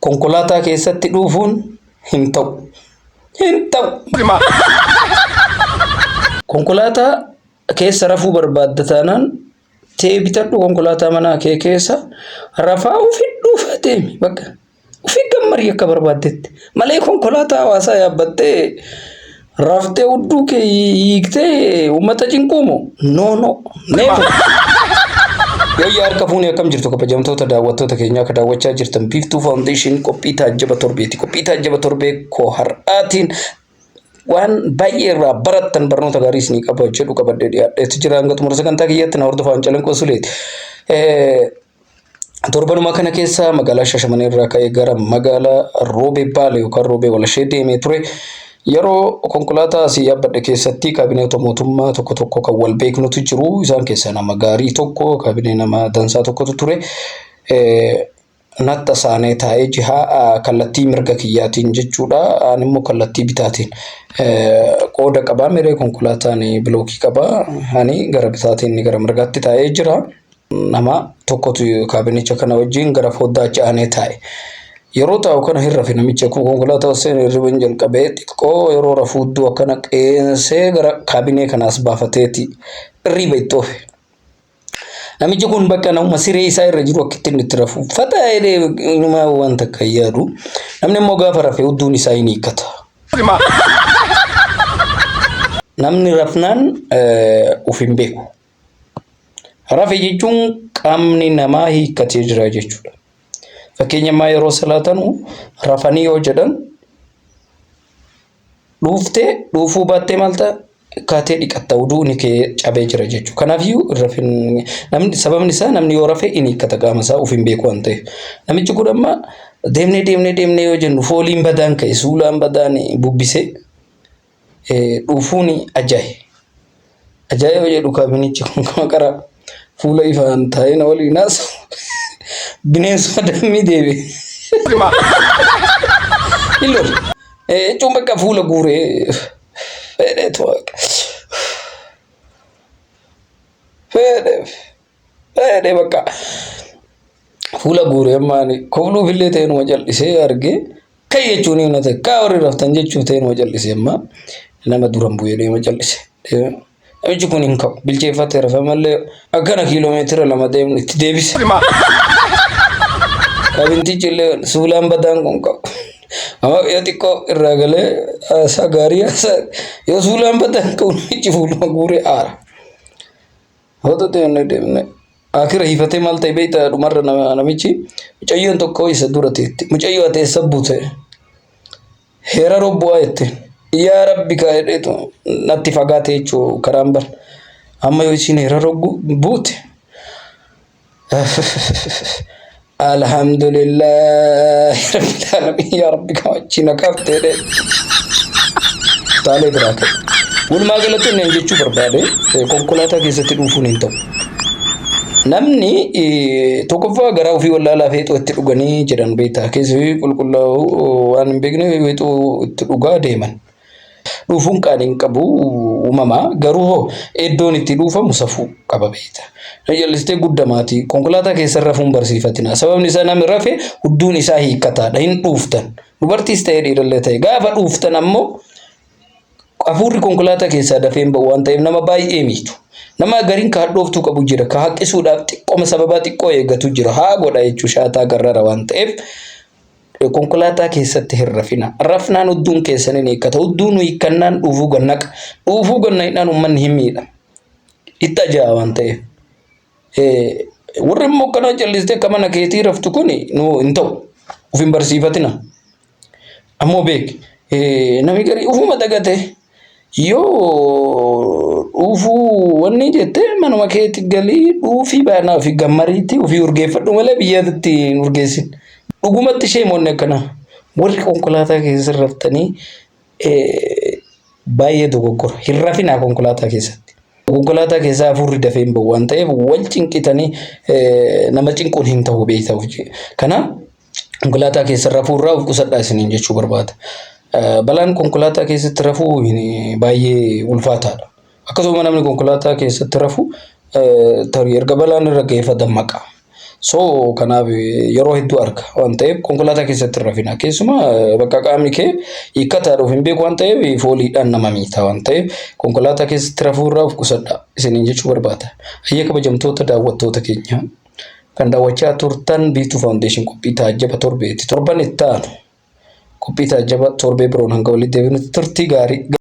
Konkolaataa keessatti dhuufuun hin ta'u. Hin ta'u. Konkolaataa keessa rafuu barbaadda taanaan tee bitadhu konkolaataa manaa kee keessa rafaa ofi dhuufaa deemi bakka. Ofi gammarii akka barbaaddetti. Malee konkolaataa hawaasaa yaabbattee raftee hudduu kee hiiktee uummata cinquu moo? No no. Never. Yooyyaa harka fuunee akkam jirtu kabajamtoota daawwattoota keenyaa akka daawwachaa jirtan Biiftuu Foundation qophii taajjaba torbeeti. Qophii taajjaba torbee koo har'aatiin waan baay'ee irraa barattan barnoota gaarii isinii qaba jedhu qabadhee dhiyaadheetu jira. Hanga xumura sagantaa kiyyaatti na hordofaa Calanqoo Suleeti. Torbanuma kana keessa magaalaa Shashamanee irraa ka'ee gara magaalaa Roobee Baale yookaan Roobee Walashee deemee ture. Yeroo konkolaataa asii yaabbadhe keessatti kaabineeta mootummaa tokko tokko kan wal beeknutu jiru. Isaan keessaa nama gaarii tokko kaabinee nama dansaa tokkotu ture. Natta saanee taa'ee jiha kallattii mirga kiyyaatiin jechuudha. Ani immoo kallattii bitaatiin qooda qabaa miree konkolaataan bilookii qabaa. Ani gara bitaatiin gara mirgaatti taa'ee jira. Nama tokkotu kaabinicha kana wajjin gara foddaa achi aanee taa'e. Yeroo taa'u kana hin rafe namichi akkuma konkolaataa seene hirriba hin jalqabee xiqqoo yeroo rafu hudduu akkana qeensee gara kaabinee kanaas baafateeti hirriba itti oofe. Namichi kun bakka namuma siree isaa irra jiru akka ittiin itti rafu fataa jedhee inumaa waan takka hin yaadu. Namni immoo gaafa rafe hudduun isaa hin hiikkata. Namni rafnaan of hin beeku. Rafe jechuun qaamni namaa hiikkatee jira jechuudha. Fakkeenyammaa yeroo salaatanu rafanii yoo jedhan dhuuftee dhuufuu baattee maal ta'a kaatee dhiqatta wuduuni kee cabee jira jechuudha. Kanaafiyyuu rafin namni sababni isaa namni yoo rafe inni hiikkata qaama isaa of hin beeku waan ta'eef. Namichi kun amma deemnee deemnee deemnee yoo jennu fooliin badaan ka'e suulaan badaan bubbisee dhuufuun ajaa'iba. Ajaa'iba jedhu kaabinichi kun kama qara fuula ifaan taa'ee na waliin haasa'u. Bineensuma dammii deebi'e. Hin lolu. Jechuun bakka fuula guuree fedheetu waaqa. Fedhe fedhe bakka fuula guuree amma ani kofluuf illee ta'e numa cal'isee argee Kai jechuun ni ta'e kaa warri raftan jechuuf ta'e numa cal'ise amma nama duran bu'ee deema cal'ise. Namichi kun hin ka'u bilcheeffatee rafe malee akkana kiiloomeetira 2 deemnu itti deebise. Kabintichi illee suulaan badaan kun qabu. Amma yoo xiqqoo irraa galee haasaa gaarii haasaa yoo suulaan badaan qabu namichi fuuluma guuree aara. Hooto deemne deemne. Akira hiifatee maal ta'e beektaa dhumarra namichi mucayyoon tokko isa dura teetti. Mucayyoo ati eessa buute? Heera robbu'aa jette. Yaa rabbi kaa jedheetu natti fagaate jechuu karaan bar. Amma yoo isiin heera robbu buute. Alhamdulillah rabbil alamin yaa rabbi kaa achi na kaafte jedhee. Taalee biraa ka'e. Walumaa galatti inni jechuu barbaade konkolaataa keessatti dhuufuun hin ta'u. Namni tokkoffaa garaa ofii wallaalaa feexoo itti dhuganii jedhan beektaa keessi qulqullaa'uu waan hin beekne feexoo itti dhugaa deeman. Dhuufuun qaanii hin qabu uumamaa garuu hoo iddoon itti dhuufamu safuu qaba beekta. Jallistee guddamaati konkolaataa keessa rafuun barsiifatina. Sababni isaa namni rafe hudduun isaa hiikkataadha hin dhuuftan. Dubartiis ta'ee dhiirallee ta'e gaafa dhuuftan ammoo hafuurri konkolaataa keessaa dafee hin ba'u waan ta'eef nama baay'ee miitu. Nama gariin ka hadhooftuu qabu jira ka haqqisuudhaaf xiqqooma sababaa xiqqoo eeggatu jira haa godha jechuu shaataa garrara waan ta'eef konkolaataa keessatti hin rafina. Rafnaan hudduun keessan hin hiikkata. Hudduun hiikkannaan dhuufuu gannaqa. Dhuufuu gannaqnaan uummanni hin miidha. Itti ajaa'a waan ta'eef. Warri immoo akkana callistee akka mana keetii raftu kun nu hin ta'u. Of hin barsiifatina. Ammoo beek namni garii ufuma dagate yoo dhuufuu wanni jette manuma keetti galii dhuufii baanaa ofii gammariitti ofii urgeeffadhu malee biyyatti hin urgeessin. Dhugumatti sheemonni akkanaa warri konkolaataa keessa raftanii baay'ee dogoggora. Hin rafinaa konkolaataa keessatti. Konkolaataa keessaa hafuurri dafee hin bahu waan ta'eef wal cinqitanii nama cinquun hin ta'u beektaa hojii. Kanaaf konkolaataa keessa rafuu irraa of qusadhaa isiniin jechuu barbaada. Balaan konkolaataa keessatti rafuu baay'ee ulfaataadha. Akkasuma namni konkolaataa keessatti rafu tarii erga balaan irra ga'ee fa dammaqa. So kanaaf yeroo hedduu arga waan ta'eef konkolaataa keessatti hin rafina. Keessumaa bakka qaamni kee hiikkataadha of hin beeku waan ta'eef fooliidhaan nama miita waan ta'eef konkolaataa keessatti rafuu irraa of qusadha isiniin jechuu barbaada. Hayyee, kabajamtoota daawwattoota keenya kan daawwachaa turtan Biiftuu Foundation qophii taajjaba torbeeti. Torban itti aanu qophii taajjaba torbee biroon hanga walitti deebinutti turtii gaarii.